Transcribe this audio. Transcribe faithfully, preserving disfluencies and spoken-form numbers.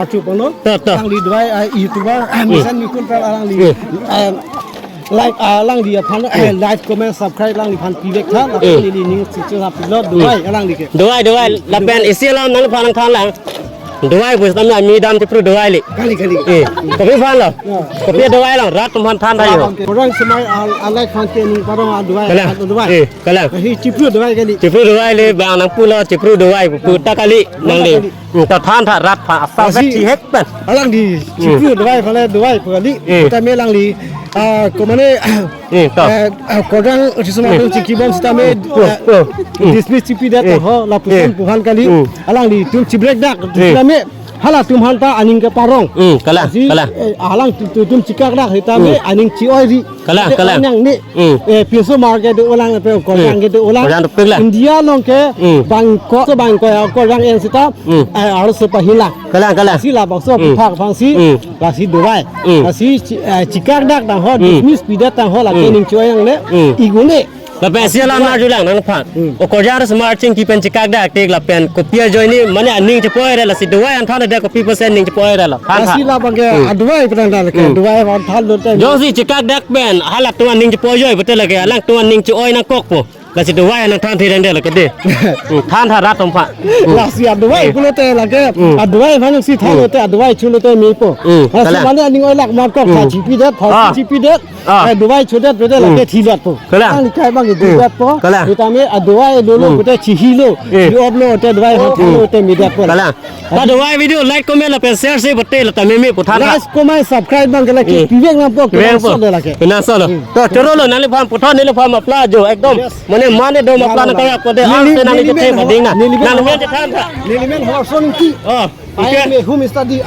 Archu pono. To, to. Alangli dovai, ah, YouTuber, ah, Misan Mikun tal alangli. Hmm. Ah, like, ah, alangli aphan, eh, Hmm. like, comment, subscribe alangliphan pivek tha, Hmm. alangli ning chichu hap lo, dovai alangli ke. Dovai, dovai, lapen isi alam nangliphan nangthan lang. Dovai pu setame ami dam chipru dovai le. Kali, kali. Eh, kopi aphan lo? Ya. Kopi dovai lang, rat atum aphan than tha jo. Korjang semar al-, alai phan ke ning parong a dovai, Kalang. a dovai. Eh, kalang. Hi chipru dovai kali. Chipru dovai le, bang nangpulo, chipru dovai pu, pu ta kali, nangli. Kali. Hmm, to than tha rat aphan asap Lasi chihek pen. Alangli Hmm. chipru dovai aphan le dovai pu kali. Hmm. Setame alangli, ah, komane, Hmm, to. eh, ah, korjang risoma Hmm. atum chingkibom setame, Hmm. eh, Hmm. Hmm. dismiss chipidet Hmm. ho, lapuson Hmm. pu aphan kali. Hmm. Alanglitum chibrekdak, Hmm. setame halatum aphan ta aning keparong. Hmm, kalang, Lasi, kalang. eh, alangtum, tum, tum chikakdak setame Hmm. aning chi-oi ri. Kalang, Ate kalang. onang ni, Hmm. eh, pinso mar kedo-o lang, pe korjang Hmm. kedo-o lang. Korjang dopik lang. India along ke Hmm. bangkok, so bangkok ya, korjang en seta, Hmm. eh, arloso pahila. Kalang, kalang. Lasi labangso Hmm. aputhak aphansi, Hmm. lasi dovai. Hmm. Lasi chi-, eh, chikakdak tang ho, Hmm. dismiss pidet tang ho, lake Hmm. ning chi-oi nangne, Hmm. igune. Lapen isi alam arju lang nangphan. Hmm. O korjang risomar chingki pen chikakdak tik lapen kopi ajoine mane aning chipo-oi re, lasi dovai aphan than de kopi percent ning chipo-oi re lo. Than tha. Lasi labang ke Hmm. adovai pen than lake, Hmm. dovai aphan than lote. Jongsi chikakdak pen halatum aning chipo-oi pute lake, alangtum aning chi-oi nangkokpo. Lasi dovai nangthan thirang de lake de. Hmm, than tha rat atum aphan. Hmm. Lasi adovai Hmm. pulote lake, Hmm. adovai aphan si than Hmm. lote, adovai chu lote mepo. Hmm. Lasi Kalang. mane aning oilak mar kok, Hmm. tha chipidet, tha Ah. chipidet. Ah. Eh, dovai chodet pute Hmm. lake thiletpo. Kalang. Alangli kai abang Hmm. thiletpo. Kalang. Setame adovai lolo Hmm. pute chihilo, Hmm. chi-op lo pute dovai aphan than Hmm. lote medetpo. Kalang. Ta dovai video like, comment lapen share si pute lata meme pu than tha. Like, comment, subscribe abang ke lake Hmm. pivek nangpo, Pivek nangpo. kenangsot le lake. Kenangsot lo. Hmm. To choro lo nangliphan puthot nangliphan mapla jo ekdom. Yes. Mane mane do mapla Mane nangkaya pute Neli-, ang se nangli nelimen chethe hawa-, pading na. nelimen Nangli hawa-, chethan tha. nelimen Hawarson Ingti. Oh. I am Okay. a home study.